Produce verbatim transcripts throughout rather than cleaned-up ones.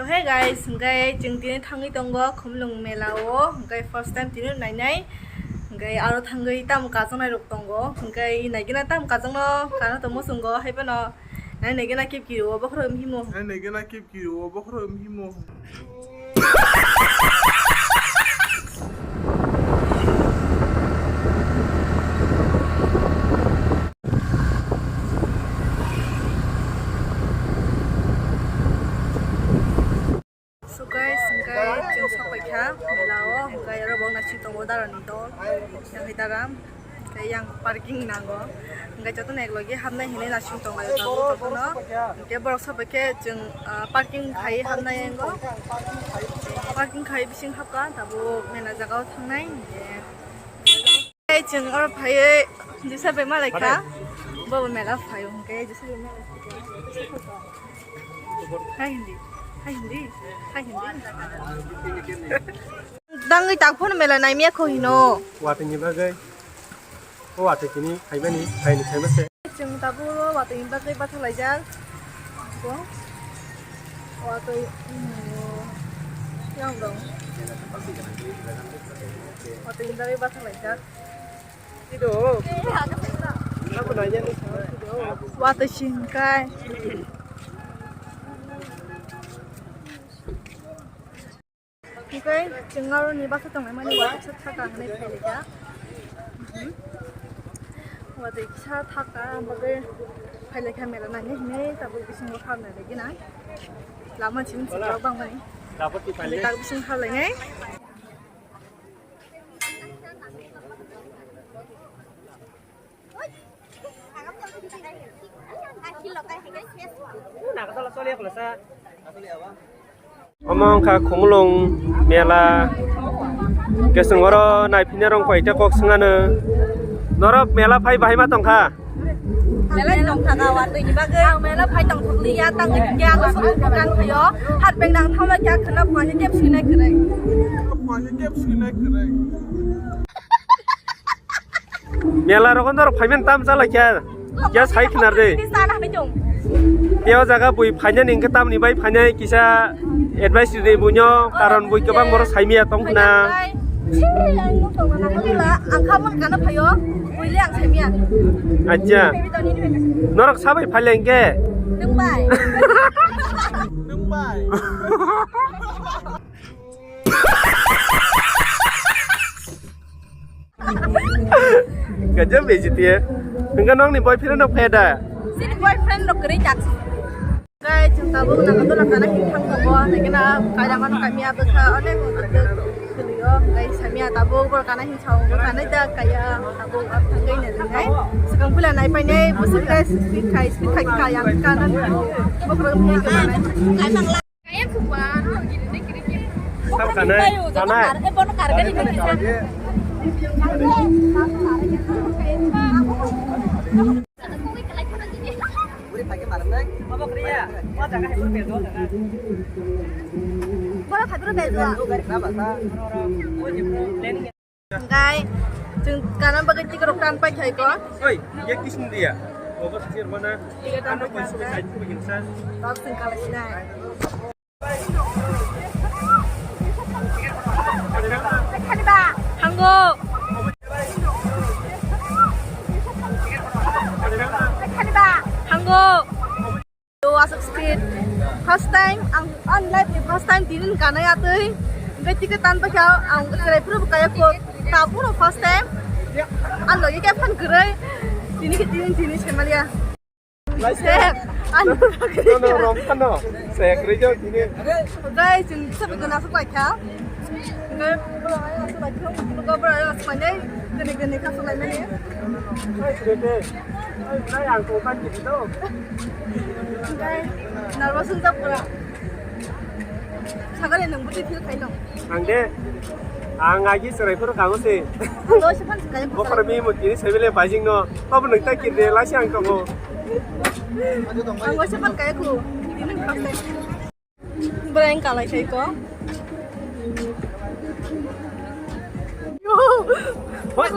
Hey guys, hwnkhe chwng tini thangwi tongo Khumlwng mela o, hwnkhe first time tini nainai, hwnkhe aro thangwi tamo kajaknai rok tongo, hwnkhe naigwna tamo kajakno kana tongmo chwng go, haiphano nai naigwna kip kiri o bokhorok himo. Nai naigwna kip kiri o bokhorok himo. So guys, hwnkhe chwng sokphaikha mela o, hwnkhe oro bo naising tongo darani dol, yang daram, hwnkhe yang parking nango, hwnkhe jotono eklogi habnai hinwi naising tongo jotono, hwnkhe borok sokphaikhe chwng, ah, parking khai habnai yango, parking khai bising habkha, tabuk mela jaga o thangnai, hwnkhe. Hey, chwng oro phaiwi Jesa bai malai kha. Bo bo mela phai hwnkhe Jesa bai malai kha. Hai hindi. Hai hindi. Hai hindi. Dangwi tak phone mela naimya kho hino. Watwi ni bagwi. O watwi tini phaimani, phaini phaima se. Chwng tabuk o watwi ni bagwi bathalaijak. Bo watwi, mm, yang dong. Watwi ni bagwi bathalaijak. Watwi singkai. Hwnkhe chwng aroni bwsa tongnaimani watwi kisa thaka hwnwi phailika. Watwi kisa thaka, ang bagwi phailika mela nainai hinwi tabuk bisingo kharnai laigina. Lama chini chwng rok bangmani. Tabuk bisingo kharlainai. Omo wngkha Khumulwng mela, hwnkhe chwng oro naiphina rok koi ta kok swngano. Norok mela phai bahai ma tongkha? Mela tongkha ka watwi ni bagwi. Ang mela phai tongthokliya, tangwi hwnkhe ang sukung bukan phaio. Hat beng nang thangma kya khwna phuahi kep swinai kwrwi. Mela rogo norok phaiman tam chala kya? Kya sai khnar de. Tini sana hwnwi tong. Teo jaga bui phainani hwnkhe tamni bai phainai kisa advice rwdi buino, karon bui kwbang borok saimaya tong khna. Ang kha mon kana phaio, buile ang saimaya. Acha. Norok sabai phaile hwnkhe? Nwng bai. Nwng bai. Gajab beji tiye. Hwnkhe nokni boyfriend rok pheda? Sini boyfriend rok kwrwi tak. Guys, chwng tabuk Nagarjuna kana hin thang tongo, naikhe na kaira mano kamia bwkha onek kwlwio, guys, samia tabuk bor kana hin sao bwkha nai da kaya tabuk thangwi nai. Swkang pula nai painai busuk guys, speed khai, speed khai kaya kana bokhorok. Sam kanai, kanai. Hwnkhe chwng kana bagwi ticket rok tan paikha iko. Oi, ye kising dia. Obo sir mana? Ticket tan paikha. Tok chwng kalasinai. Hango. Hango. Yo, aswk speed. First time ang, ang life ni first time tinin kanai atwi. Hwnkhe ticket tan paikha ang chwrai phuru kaya ko. Tabuk no first time. Ang logi khe phan kwrwi. Tini khe tini tini semalia. Sek. Ano. No, no, rom phano. Sek ri jo tini. Guys, chwng sabai gana aswk laikha. Hwnkhe borok aswk laikha. Borok aswk laikha. Gini gini khaswk laimani. Oi, bete. Oi, nai ang ko kan gitu. Guys, nervous wngjak pura. Sakali nwng bwtwi feel khaino? Ang de, ang agi chwrai phuru kango se. Ang doi se phan se kaya. Bokhorok mi mo tini sebele bajing no. Tobo nwng ta kirde lasi ang tongo. Ang doi se phan kaya khu. Tini khak se. Bwrang kalai sai ko. Yo. Hoi.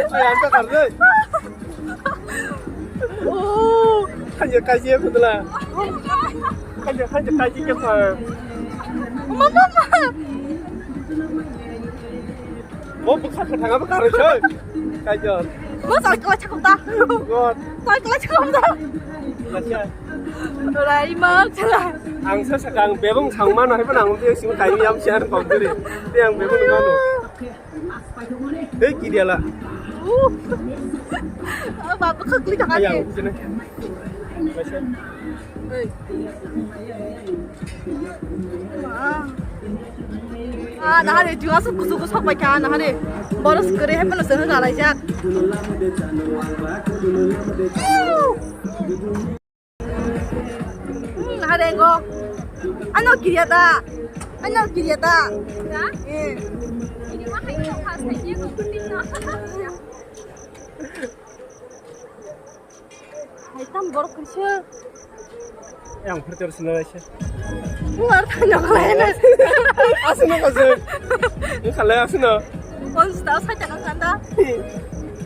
Ay, ang ta kar de. Oh. Hanya kaji aku tu lah. Kanja, kanja, kanja, kanja. Mama, mama. Bo bwkha kwthang abo karwi soi. Kanja. Mo sai kala chakum ta. God. Sai kala chakum ta. Acha. Rai ma chala. Ang sa sakang bebong sangma no haiba nang umti sing kai yam sian kom diri. Te ang bebong no. Hei, kiriala. Uh. Ah, bapak keklik kaki. Ayang, sini. Ah, nahare juga suku suku sok baikha nahare. Boros kere hepen seheng alaijak. Hmm, harengo. Ano kiriya da. Ano kiriya da. Da? Eh. Ini mah hanya pas aja kok penting no. Hai tam borok kiri se. Yang percaya sini aja. Luar tanya kalian. Asli no kasih. Ini kalian asli no. Konstan saya jangan kanda.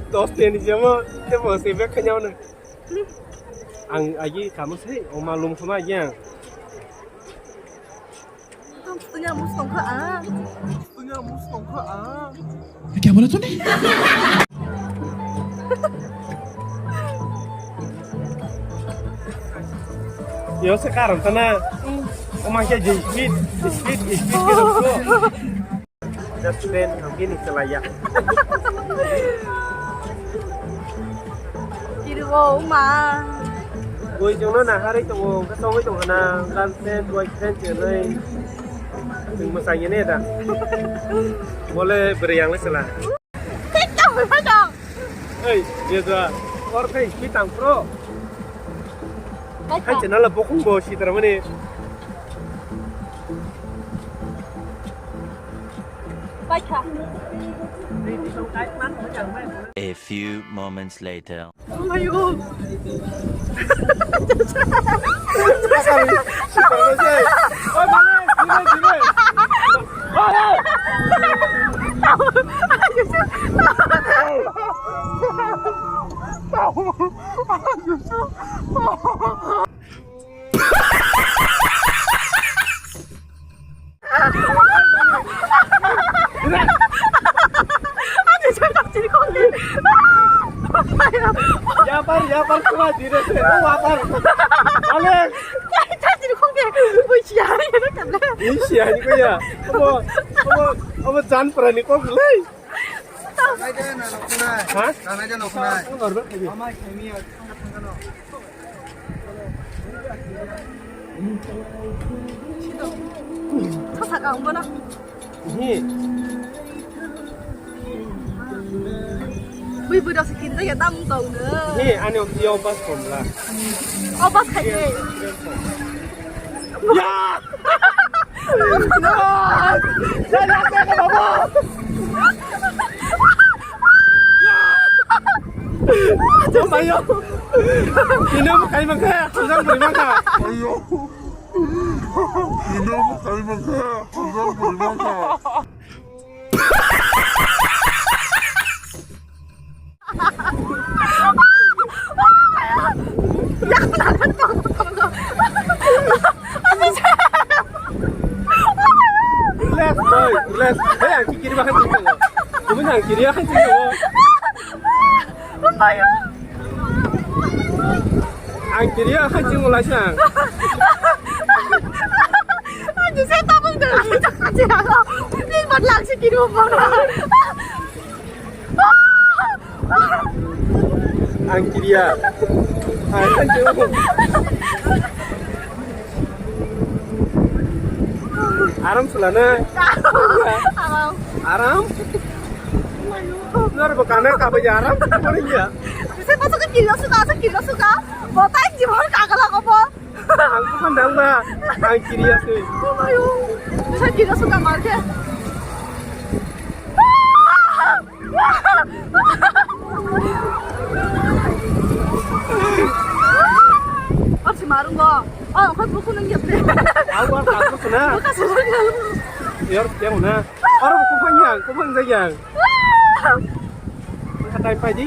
Dos tian di jama. Dia mau sih bek kenyau nih. Ang agi kamu sih, oma lum sama aja. Tong tunya mus tong kha, ah. Tunya mus tong kha, ah. Kya bola tune? Yo se karam tana. Oma kya je speed, speed, speed ke rokho. Just friend, ang bini chalaiya. Kiriwo, ma. Goi jongno naharwi tongo, hwnkhe tongwi tongkha na, girlfriend, boyfriend chenwi. Chwng mwchangya ne da? Bole bwrwi yang le chwla. Thik tongwi phai tong. Ei, jeda, or khai speed tang pro. Hai channel bokong bo sitramani. Paikha. A few moments later. Amayo. Yapar, yapar, kula dire se, o yapar. Ale. Chachiri khongke, bui siya, ya na kamle. Ini siya ini ko ya. Obo, obo, obo jan prani ko gulai. Tanai jana no khunai. Ha? Tanai jana no khunai. Ang order khabi. Amai khami ya. Sasa ka umbo na. Hi. Bui bui rok se kinta ya tam tong no. Hi, ani o yo bas komla. O bas khai ke. Ya! Ayo. Ino mo kai mangka, hajang beri mangka. Ayo. Ino mo kai mangka, hajang beri mangka. Relax, boy, relax. Hey, ang kikiri bahai tinggal. Kamu yang kiri akan tinggal. Ang kiri akan tinggal lagi ang. Ang saya tak mau dengar cakap cakap. Ini buat langsung kiri mau. Ang kiriya. Ang kiriya. Aram sulana. Aram. Aram. Nor bo kana ka ba aram. Koriya. Saya masuk ke kiri suka, saya kiri suka. Botai jibon kagala ko bo. Ang bukan dang ba, ang kiriya sih. Ayo, saya kira suka marke. Apa sih marung kok? Oh, kau buku nang jawab deh. Aku apa aku sana? Bukan sana. Yor, dia mana? Orang buku panjang, buku panjang. Kata yang padi.